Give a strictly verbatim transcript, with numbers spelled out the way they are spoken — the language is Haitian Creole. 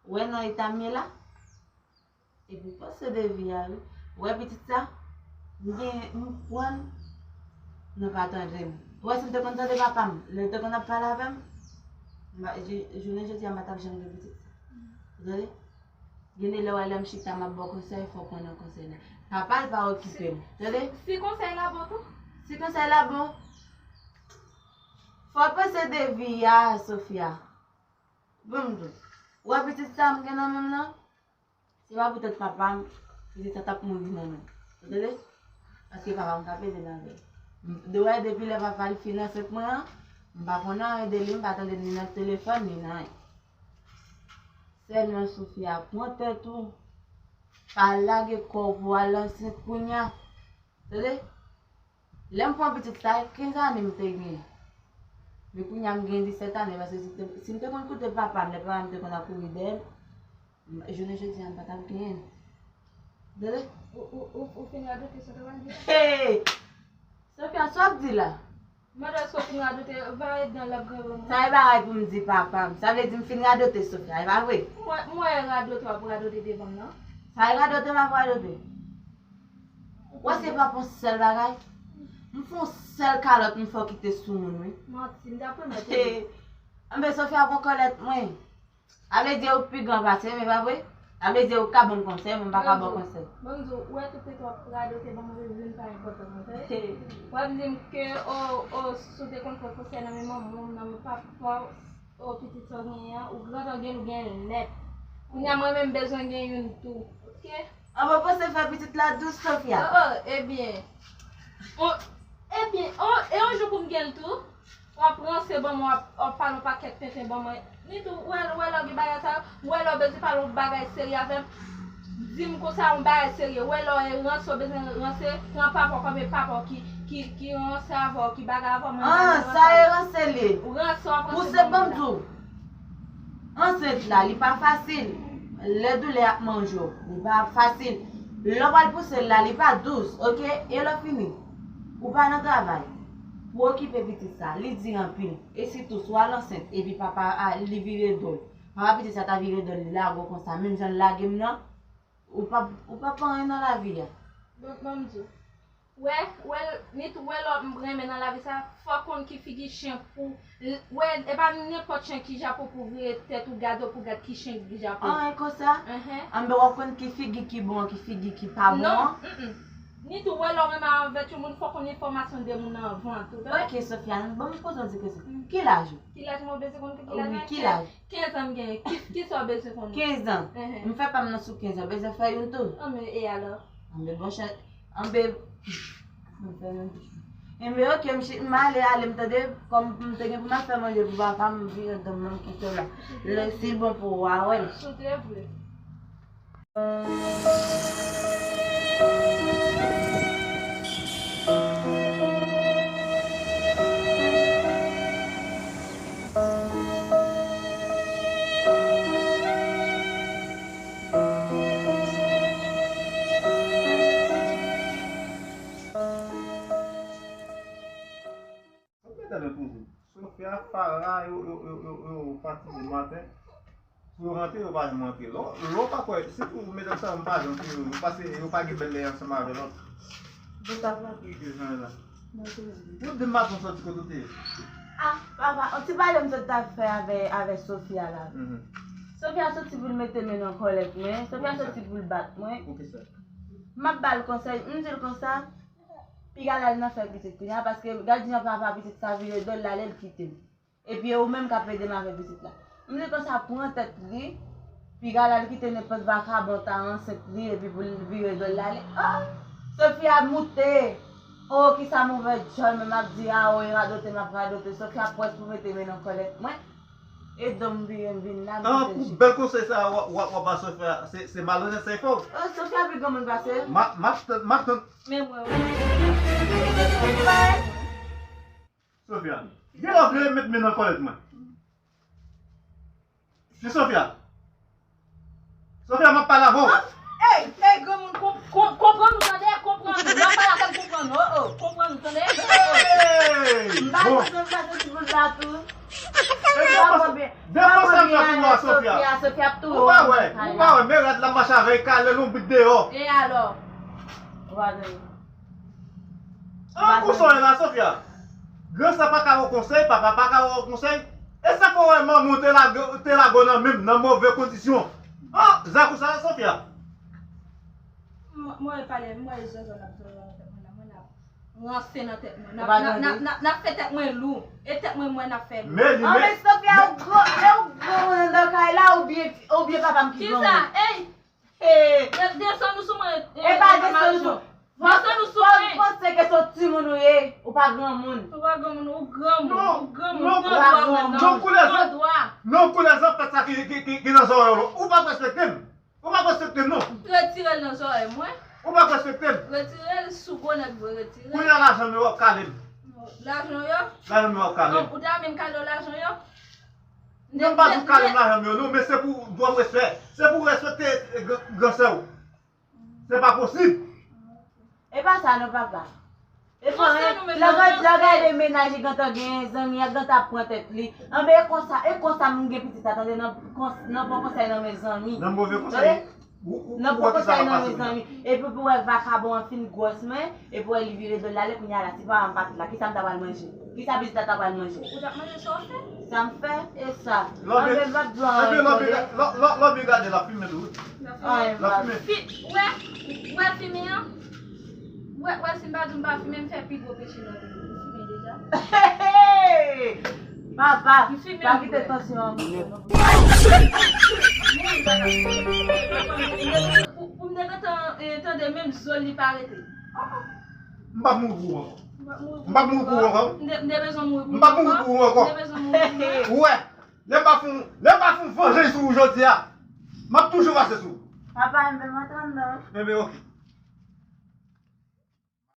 Ou wè nan eta m ye la? Epi panse de vi a, wi. Ou wè pitit sa? M gen, m pran nan pa tande m. Ou wè si m te konn tande papa m, lè l te konn ap pale avè m, m pa, je- jounen jodi a, m pa t ap janm gen pitit sa. Ou tande? Gen de lè w wè lè m chita m ap ba w konsèy, fò w pran nan konsèy la. Papa l pa okipe m. Tande? Si konsèy la bon tou? Si konsèy la bon, fò w panse de vi a, Sofia. Bon, m di w. Ou wè pitit sa m gen nan men m nan? Si pa poutèt papa m, pitit sa t ap mouri nan men m. Ou tande? Paske papa m t ap ede m avè l. M- De wè depi lè papa l fin ansent mwen an, m pa konn anyen de li, m pa tande l ni nan telefòn, ni nan anyen. Sèlman Sofia, pran tèt ou. Pa lage kò w pou w al ansent kounye a. Tande? Lè m pran pitit sa, kenz ane m te gen. Men kounye a m gen disèt ane, paske si te- si m te konn koute papa m, lè papa m te konn ap kouri dèyè m, jounen jodi a m pa t ap genyen l. Tande? Ou, ou, ou, ou fin radote sa w te pral di a? Hey! Sofia, sa w ap di la? Mwen di èske w fin radote, va edan l ap grave mwen. Sa e bagay pou m di papa m. Sa vle di m fin radote, Sofia, e pa vre? Mwen, mwen radote w ap radote devan m nan. Sa e radote m ap radote? Wè se pa pou sèl bagay. M fè yon sèl kalòt m fè w kite sou moun, wi. Manti, m t ap remèt ou. Anben, Sofia pran kòlèt mwen. Sa vle di ou pi gran pase m, e pa vre? Sa vle di ou ka ban m konsèy, mwen m pa ka ba w konsèy. Bon, m di w, ou wè tout tan w ap radote ban mwen, vin pa enpòtan mwen, tande? W ap di m ke, o, o, si w te konn pran konsèy nan men manman w, nan men papa w, o, pitit sa w genyen an, ou grandon gen l, ou gen l nèt. Kounye a mwen menm m bezwen gen youn tou. Oke? An mwen panse fè pitit la dous, Sofia. O, o, ebyen. O, ebyen, o, e yon jou pou m gen l tou. W ap ranse ban mwen, w ap, w ap pale yon pakèt tenten ban mwen. Nitou, w wè, w wè lè w gen bagay sa yo, w wè lè w bezwen pale yon bagay serye avè m. Di m konsa yon bagay serye. W wè lè w ranse, w bezwen ranse, pran papa w kòm e papa w ki, ki, ki ranse avè w, ki bagay avè w, mwen pa gen ranse avè w. Ah, sa e ranse li. Ou ranse, w ap ranse ban mwen la. Pouse ban m di w. Ansent la, li pa fasil. Lè doulè ap manje w, li pa fasil. Lè w pral pouse l la, li pa dous, oke? E lè w fini, ou pa nan travay pou okipe pitit sa, li di anpil. E sitou, si w al ansent, epi papa a, li vire do l. Papa pitit sa ta vire do l, li lage w konsa, menm jan l lage m nan, ou p ap, ou p ap anyen nan lavi a. Bon, ban m di w. Wè, wè, Nitou, wè lè w renmen nan lavi sa, fò w konn ki figi chen pou, wè, e pa nenpòt chen ki ja pou, pou vire tèt ou gade w pou gad ki chen ki ja pou. An, e konsa? Enhen. Anben, w ap konn ki figi ki bon, ki figi ki pa bon an? Non, mm, mm. Nitou, wè lè w renmen avèk yon moun, fò w konn enfòmasyon de moun nan anvan tou, tande? Oke, Sofia, ban m poze yon ti kesyon. Mm. Ki laj ou? Ki laj mwen bezwen konn ki laj mwen? Wi, ki laj? Kenz an m genyen. Ki, kisa w bezwen konnen? Kenz an. Enhen. M fè pa m nan sou kenz an. Bezwen fè youn tou? Anben, e alò? Anben, bon chans. Anben, m fè youn tou. Enben, oke, m chi-, m ale, ale, m tande. Kòm m te gen pou m al fè manje pou papa m, m vire do m, m kite w la. Lè si l bon pou ou a, wè. Si w te vle. Sa mèt avè toujou. Sofia, Farah, yo, yo, yo, yo, yo fatige maten. Pou yo rantre, yo pa janm rantre. Lò, lò pa kwè, sitou medam sa yo, m pa janm fini yo, yo pase, yo pa gen bèl lè ansanm avè lòt. Yo ta fatige jan la. Ou di m maten w sòti kote w te ye? Ah, papa, on ti pale m sot t ap fè avè, avè Sofia la. Mhm. Sofia soti pou l mete men nan kòlèt mwen. Sofia soti pou l bat mwen. Poukisa? M ap ba l konsèy, m di l konsa, piga l al nan fè pitit kounye a, paske gad jan papa pitit sa vire do l, l ale, l kite m. Epi e ou menm k ap ede m avè pitit la. M di konsa, pran tèt li, piga l al kite nenpòt vakabon ta ansent li, epi pou l vire do l, l ale. Ah! Sofia moute! Oh, kisa movè djòl, men m ap di, ah, oh, e radote, m ap radote. Sofia près pou mete men nan kòlèt mwen. E do m vire, m vin la, m kite l. Tankou bèl konsèy sa a, w ap, w ap, w ap ba Sofia, se, se malonèt sa y fè w. Oh, Sofia pi granmoun pase m. M ap, m ap tann, m ap tann. Men mwen, wi. Sofia, gen lè w vle met men nan kòlèt mwen. Ti Sofia. Sofia, m ap pale avè w. Ey, ey, granmoun, konp-, konp-, konprann ou tande, konprann. Lè w pale avè m, konprann, oh, oh, konprann, tande? Hey! M pa bon. Konprann, m pa santi pou l pa tou. E depanse, depanse m nan tou a, Sofia. Sofia ap tou. Ou pa wè, ou pa wè, men rad la mache avè l, kale l yon bout deyò. E alò? Ou pa tande. An, pou sa w la, Sofia. Gran sa pa ka wè konsèy, papa pa ka wè konsèy. E sa fè w wè manman w te lage, te lage w nan menm, nan move kondisyon. An, zakou sa, Sofia. Mwen, mwen pale, mwen zòzò n ap zòzò nan tèt mwen la, mwen n ap ranse nan tèt mwen. N ap, n ap, n ap, n ap, n ap fè tèt mwen lou. E tèt mwen, mwen n ap fè lou. Meli, an, men, men Sofia, ou gran, e ou gran moun anndan kay la, oubyen, oubyen papa m ki gran moun? Kisa? Ey! Hey! De-, desann ou sou mwen, e, e pa desann ou sou. Desann ou sou mwen. Fò w panse ke se yon timoun ou ye, ou pa granmoun. Ou pa granmoun, ou granmoun, ou granmoun, ou pran dwa mwen nan, ou pran dwa. Non, koulè zanfèt sa ki, ki, ki, ki nan zòrèy ou, ou pa respekte m. Ou p ap respekte m, non. Retire l nan zòrèy mwen. Ou p ap respekte m. Retire l sou gwo nèg vre, retire l. Kounye a lajan m yo w ap kale m. Lajan w yo? Lajan m yo w ap kale m. Ou ta renmen m kale w lajan w yo? Non, m pa di w kale m lajan m yo, non, men se pou dwa w respè. Se pou w respekte, eh, gran, gran sè w. Se pa posib. E pa sa non, papa. E pa anyen. Lè w gade, lè w gade mennaj li gentan genyen, zanmi a gentan ap pran tèt li. Anben, e konsa, e konsa moun gen pitit la, tande, nan, nan pran konsèy nan men zanmi. Nan move konsèy. Tande? Nan pran konsèy nan men zanmi. Epi pou wè vakabon an fin gwòs mwen, epi wè li vire do l ale, kounye a la, si papa m pa t la, kisa m ta pral manje? Kisa pitit la ta pral manje? Ou t ap manje sa w fè? Sa m fè, e sa. Anben, m p ap di w anyen, tande. Lòbi, lòbi, lò-, lò-, lòbi gade l ap fimen tou, wi. Anyen, m p ap. L ap fimen. Fi-, wè, wè fimen an? Wè, wè, si m pa di w m pa fimen, m fè pi gwo peche nan vi m. M fimen deja. Papa, pa kite tansyon an monte non. Pou, pou m te gentan, eh, tande menm zòl li pa rete. M p ap mouri pou ou ankò. M p ap mouri pou ou ankò. M te, m te bezwen mouri pou ou ankò. M p ap mouri pou ou ankò. M te bezwen mouri pou ou. Ou wè, lè m pa fè yon, lè m pa fè yon vanjans sou ou jodi a, m ap toujou pase sou ou. Papa, m pa antre anndan. Enben, oke.